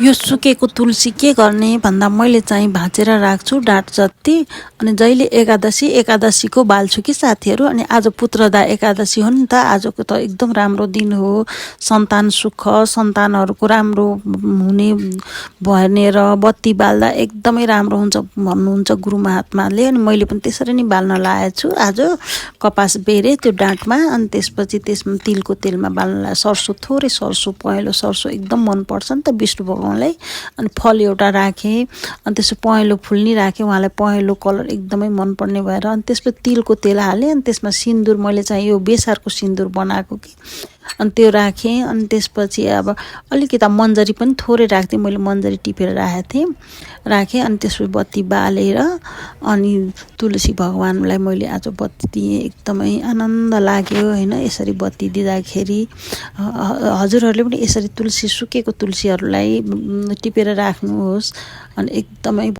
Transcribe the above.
यो सुकेको तुलसी के गर्ने भन्दा मैले चाहिँ भाँचेर राख्छु डाँठ जति। अनि जहिले एकादशीको बाल्छु कि साथीहरू। अनि आज पुत्रदा एकादशी हो नि त। आजको त एकदम राम्रो दिन हो, सन्तान सुख सन्तानहरूको राम्रो हुने भनेर बत्ती बाल्दा एकदमै राम्रो हुन्छ भन्नुहुन्छ गुरु महात्माले। अनि मैले पनि त्यसरी नै बाल्न लागेको छु आज। कपास बेरे त्यो डाँठमा, अनि त्यसपछि त्यसमा तिलको तेलमा बाल्न सरसो, थोरै सरसो, पहेँलो सरसो एकदम मनपर्छ नि त विष्णु भगवानलाई। अनि फल एउटा राखेँ, अनि त्यसो पहेँलो फुल नि राखेँ, उहाँलाई पहेँलो कलर एकदमै मनपर्ने भएर। अनि त्यसपछि तिलको तेल हालेँ, अनि त्यसमा सिन्दुर, मैले चाहिँ यो बेसारको सिन्दुर बनाएको कि, अनि त्यो राखेँ। अनि त्यसपछि अब अलिकति मन्जरी पनि थोरै राख्थेँ, मैले मन्जरी टिपेर राखेँ। अनि त्यसपछि बत्ती बालेर अनि तुलसी भगवानलाई मैले आज बत्ती दिएँ। एकदमै आनन्द लाग्यो होइन यसरी बत्ती दिँदाखेरि। हजुरहरूले पनि यसरी सुकेको तुलसीहरूलाई टिपेर राख्नुहोस्। अनि एकदमै